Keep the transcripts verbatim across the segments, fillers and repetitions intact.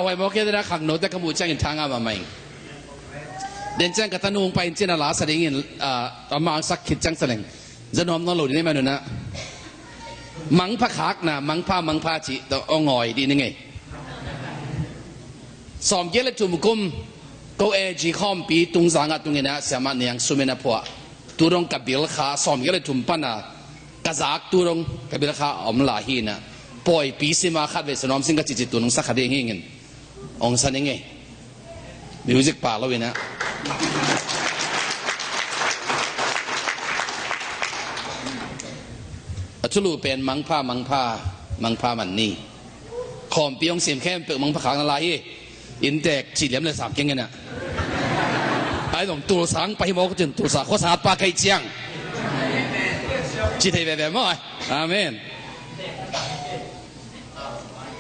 Huai mawk hian a khangnote ka muh ciangin thangah mahmah ing. Den ciang ka tanu hong pai in cin a la sa dingin, ah, a mangsak khit ciang sa leng. Za nuam nawn lo ding nei man unah. Mangpha khakna, mangpha, mangpha cih tawh hong ngawi dih ni ngei. Sawmgiat le thum kum, ko A G khawmpi tungzangah tunginah siamah niang sumin a phuah. Tu dong ka bilkha, sawmgiat le thum pana ka zak tu dong ka bilkha a om lai hinah. Pawipi sima khat vei sa nuam sing ka cihcih tu nung sa kha ding hingin. Hong sa ni ngei. Music pa lo inah. A thulu pen mangpha, mangpha, mangpha man ni. Khawmpi hong sim khempeuh mangpha khakna lai hi. Inntek cih liam le sam keng inah. Ai dong tulsang pai hi mawk cin tulsa khuasat pa kei ciang. Ci thei veve maw ai. Amen.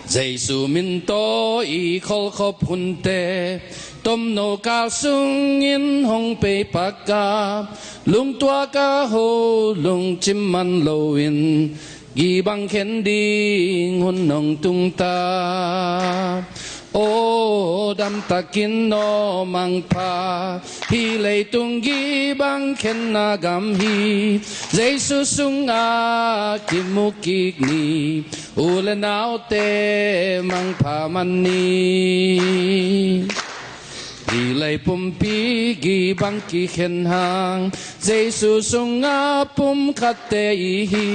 Jesu min tawh i kholkhop hunte, tomno kal sungin hong pei paka, lungtuak a ho lungcim man loin, gibang khen ding hun nong tungta. Aw damtakin aw mangpha, hih leitung gibang khenna gam hi. Jesu sungah kimu kik ni. U le naute mangpha man ni. Hih lei pumpi gibang kikhen hang, Jesu sungah pumkhatte i hi.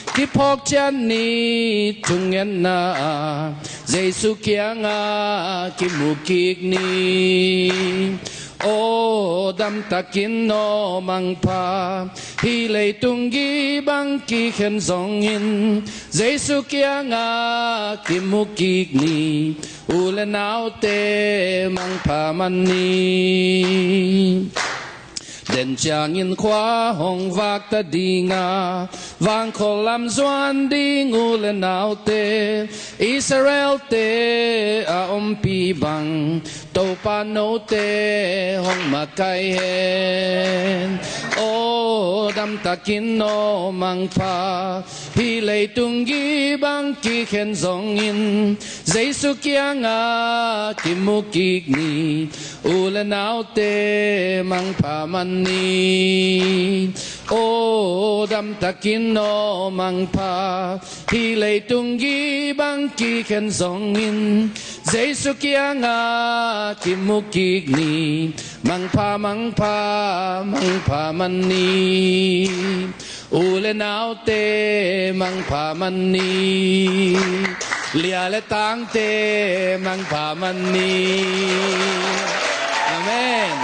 Kiphawk ciat ni thungetna ah, Jesu kiangah kimu kik ni. Aw damtakin aw mangpha, hih leitung gibang kikhen zongin, Jesu kiangah kimu kik ni. U le naute mangpha man ni. Den ciangin khua hong vakta dinga, vangkhual lam zuan ding u le naute, Israelte a ompi bang, Topa note hong makai hen. Aw damtakin aw mangpha, hih leitung gibang kikhen zongin, Jesu kiangah kimu kik ni. U le naute mangpha man ni. Aw damtakin aw mangpha, hih leitung gibang kikhen zongin, Jesu kiangah kimu kik ni. Mangpha, mangpha, mangpha man ni. U le naute mangpha man ni. Lia le tangte mangpha man ni. Amen.